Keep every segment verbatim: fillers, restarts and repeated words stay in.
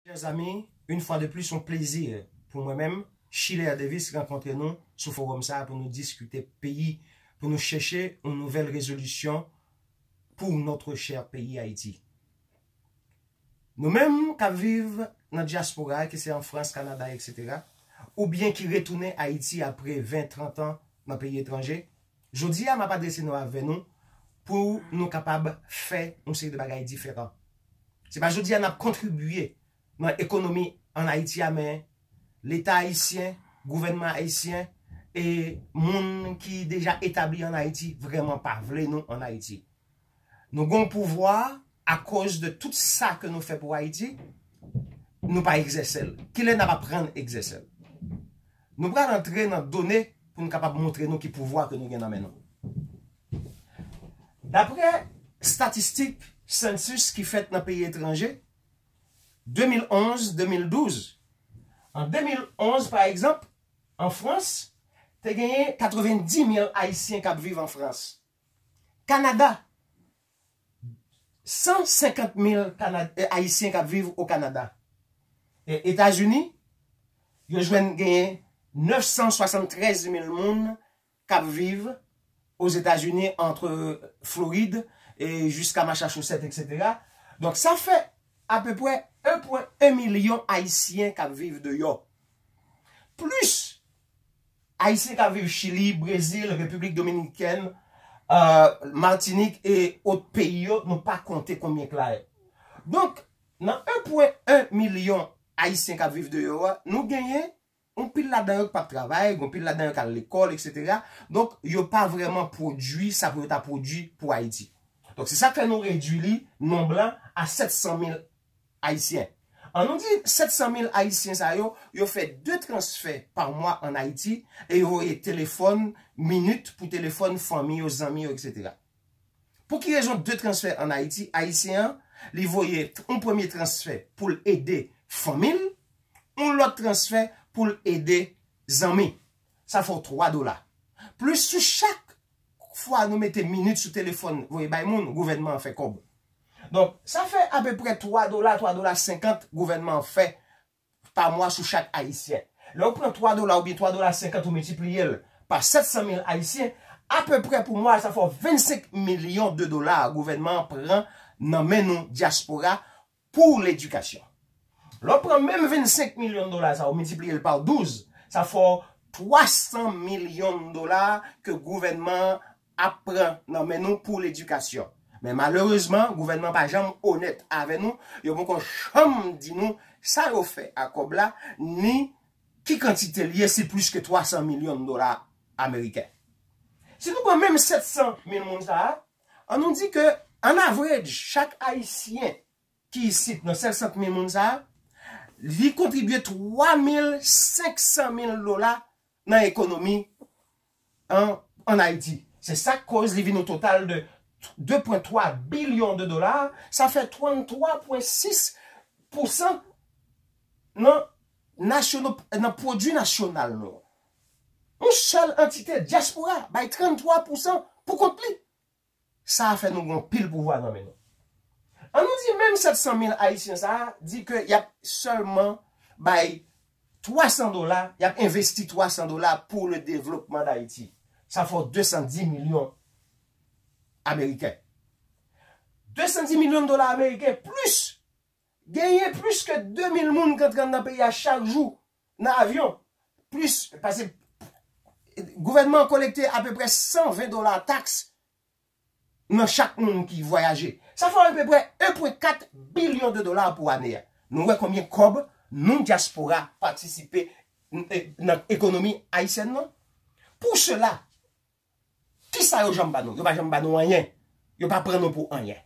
Chers amis, une fois de plus, yon plezi pou mwen menm, Schiller Davis, rankontre nou sou fowòm sa a pou nou diskite peyi, pou nou chèche yon nouvèl rezolisyon pour notre cher pays Haïti. Nou menm k ap viv nan dyaspora, ke se an Frans, Kanada, et cetera, oubyen ki retounen Ayiti apre ven, trant an nan peyi etranje, jodi a m ap adrese nou avè nou pou nou kapab fè yon seri de bagay diferan. Se pa jodi a n ap kontribye nan ekonomi ann Ayiti a, men Leta ayisyen, gouvènman ayisyen e moun ki deja etabli ann Ayiti vrèman pa vle nou ann Ayiti. Nou gen yon pouvwa akoz de tout sa ke nou fè pou Ayiti, nou pa egzèse l. Kilè n ap aprann egzèse l? Nou pral antre nan done pou nou kapab montre nou ki pouvwa ke nou gen nan men nou. Daprè statistik census ki fèt nan peyi etranje, de mil onz, de mil douz, an de mil onz, pa egzanp, an Frans, te genyen katrevenndis mil Ayisyen k ap viv an Frans. Kanada, san senkant mil Kana-, eh, Ayisyen k ap viv o Kanada. E Etazini, yo jwenn genyen nèf san swasanntrèz mil moun k ap viv Ozetazini, ant Florid e jiska Massachusetts, et cetera. Donk, sa fè apeprè en pwen en milyon Ayisyen k ap viv deyò. Plis Ayisyen k ap viv Chili, Brezil, Repiblik Dominikèn, euh, Matinik e ot peyi yo, nou pa konte konbyen k la ye. Donk, nan en pwen en milyon Ayisyen k ap viv deyò a, nou genyen yon pil ladan yo k p ap travay, gen yon pil ladan yo k al lekòl, et cetera. Donk, yo pa vrèman pwodui sa pou yo ta pwodui pou Ayiti. Donk, se sa k fè nou redui li, nonb lan, a sèt san mil Ayisyen. An nou di sèt san mil Ayisyen sa yo, yo fè de transfè pa mwa ann Ayiti e yo voye telefòn, minit pou telefòn fanmi yo, zanmi yo, et cetera. Pou ki rezon de transfè ann Ayiti? Ayisyen an, li voye yon premye transfè pou l ede fanmi l, yon lòt transfè pou l ede zanmi. Sa fè w twa dola. Plis sou chak fwa nou mete minit sou telefòn voye bay moun, gouvènman an fè kòb. Donk, sa fè apeprè twa dola, twa dola senkant gouvènman an fè pa mwa sou chak Ayisyen. Lè w pran twa dola oubyen twa dola senkant ou miltipliye l pa sèt san mil Ayisyen, apeprè pou mwa sa fè w vennsenk milyon de dola gouvènman an pran nan men nou dyaspora pou ledikasyon. Lè w pran menm vennsenk milyon dola sa ou miltipliye l pa douz, sa fè w twa san milyon dola ke gouvènman an ap pran nan men nou pou ledikasyon. Men malerezman, gouvènman pa janm onèt avè nou, yo poko janm di nou sa yo fè ak kòb la, ni ki kantite l ye, si plis ke twa san milyon dola ameriken. Si nou pran menm sèt san mil moun sa a, an nou di ke, an average, chak Ayisyen ki isit nan sèt san mil moun sa a, li kontribye twa mil senk san mil dola nan ekonomi an, ann Ayiti. Se sa k koz li vin yon total de de pwen twa bilyon de dola, sa fè tranntwa pwen sis pousan nan nasyono-, nan pwodui nasyonal nou. Yon sèl antite, dyaspora, bay tranntwa pousan pou kont li. Sa a fè nou gen yon pil pouvwa nan men nou. An nou di menm sèt san mil Ayisyen sa a di ke y ap sèlman bay twa san dola, y ap envesti twa san dola pour le développement d'Haïti. Sa fè w de san dis milyon ameriken. De san dis milyon dola ameriken plis, genyen plis ke de mil moun k antre anndan peyi a chak jou nan avyon. Plis, paske gouvènman an kolekte apeprè san ven dola taks nan chak moun ki vwayaje. Sa fè apeprè en pwen kat bilyon de dola pou ane a. Nou wè konbyen kòb nou, dyaspora, patisipe n-, e, nan ekonomi ayisyèn nan? Pou sela, kisa yo janm ba nou? Yo pa janm ba nou anyen. Yo pa pran nou pou anyen.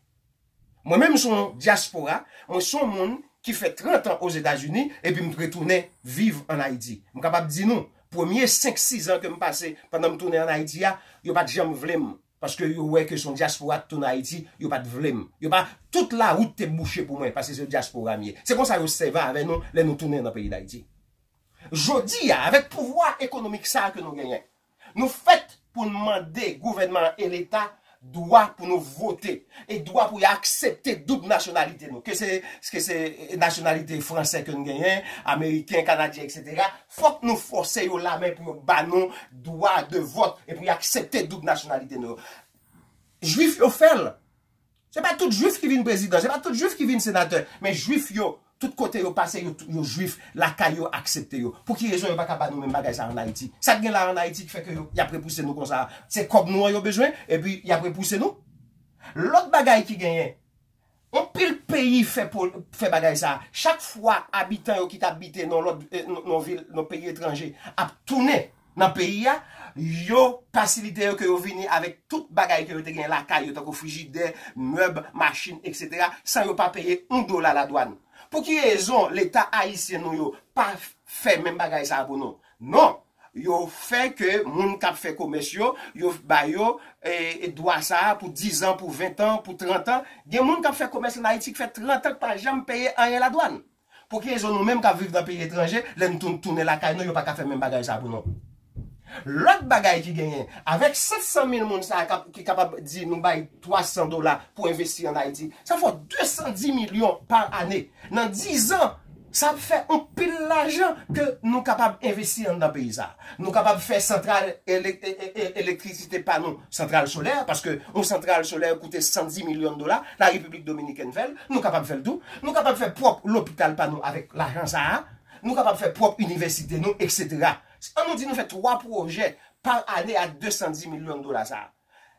Mwen menm, m se yon dyaspora, mwen se yon moun ki fè trant an Ozetazini, epi m retounen viv ann Ayiti. M kapab di nou, premye senk, sis an ke m pase pandan m tounen ann Ayiti a, yo pa t janm vle m. Paske yo wè ke se yon dyaspora k tounen Ayiti, yo pa t vle m. Yo pa, tout lawout te bouche pou mwen, paske se dyaspora m ye. Se konsa yo sèvi avè nou lè nou tounen nan peyi Dayiti. Jodi a, avèk pouvwa ekonomik sa a ke nou genyen, nou fèt pou n mande gouvènman an e Leta dwa pou nou vote e dwa pou y aksepte doub nasyonalite nou. Ke se, ke se nasyonalite fransè ke n genyen, ameriken, kanadyen, etsetera. Fòk nou fòse yo lamen pou yo ba nou dwa de vòt e pou y aksepte doub nasyonalite nou. Jwif yo fè l. Se pa tout jwif ki vin prezidan, se pa tout jwif ki vin senatè, men jwif yo, tout kote yo pase, yo, yo jwif, lakay yo aksepte yo. Pou ki rezon yo pa ka ba nou menm bagay sa an Ayiti? Sa k gen la an Ayiti ki fè ke yo, y ap repouse nou konsa? Se kòb nou an yo bezwen, epi y ap repouse nou? Lòt bagay ki genyen, anpil peyi fè, fè bagay sa. Chak fwa abitan yo ki t ap bite nan lòt, eh, nan vil, nan peyi etranje, ap tounen nan peyi a, yo fasilite yo ke yo vini avèk tout bagay ke yo te gen lakay yo, tankou frijidè, mèb, machin, etsetera, san yo pa peye yon dola ladwàn. Pou ki rezon Leta ayisyen nou yo pa fè menm bagay sa pou nou? Non, yo fè ke moun k ap fè komès yo, yo ba yo e, e dwa sa a pou diz an, pou ven an, pou trant an. Gen moun k ap fè komès an Ayiti ki fè trant an k pa janm peye anyen ladwàn. Pou ki rezon nou menm k ap viv nan peyi etranje, lè n tou, tounen lakay nou, yo pa ka fè menm bagay sa pou nou? Lòt bagay ki genyen, avèk sèt san mil moun sa a k ap, ki kapab di nou bay twa san dola pou envesti an Ayiti, sa fè de san di milyon pa ane. Nan diz an, sa ap fè anpil lajan ke nou kapab envesti anndan peyi sa. Nou kapab fè santral ele, e, e, e, elektrisite pa nou, santral solè, paske yon santral solè koute san di milyon dola, Larepiblik Dominikèn fè l, nou kapab fè l tou. Nou kapab fè pwòp lopital pa nou avèk lajan sa a. Nou kapab fè pwòp inivèsite nou, etsetera. An nou di nou fè twa pwojè pa ane a de san di milyon dola sa a.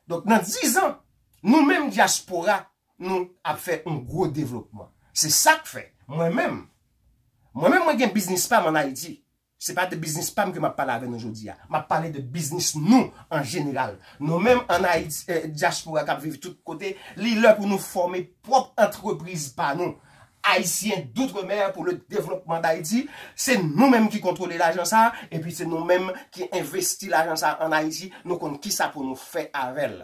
Donk, nan diz an, nou menm dyaspora, nou ap fè yon gwo devlopman. Se sa k fè, mwen menm, mwen menm, mwen gen biznis pa m an Ayiti. Se pa de biznis pa m ke m ap pale avè nou jodi a. M ap pale de biznis nou an jeneral. Nou menm an Ayiti, eh, dyaspora k ap viv tout kote, li lè pou nou fòme pwòp antrepriz pa nou. Ayisyen d'outre-mer pour le développement d'Haïti, se nou menm ki kontwole lajan sa a, epi se nou menm ki envesti lajan sa a an Ayiti, nou konn kisa pou nou fè avè l.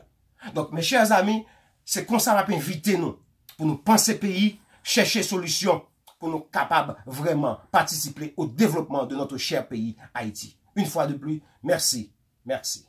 Donk, mes chers amis, se konsa m ap envite nou pou nou panse peyi, chèche solisyon pou nou kapab vrèman patisipe au développement de notre cher pays Haïti. Une fois de plus, merci, merci.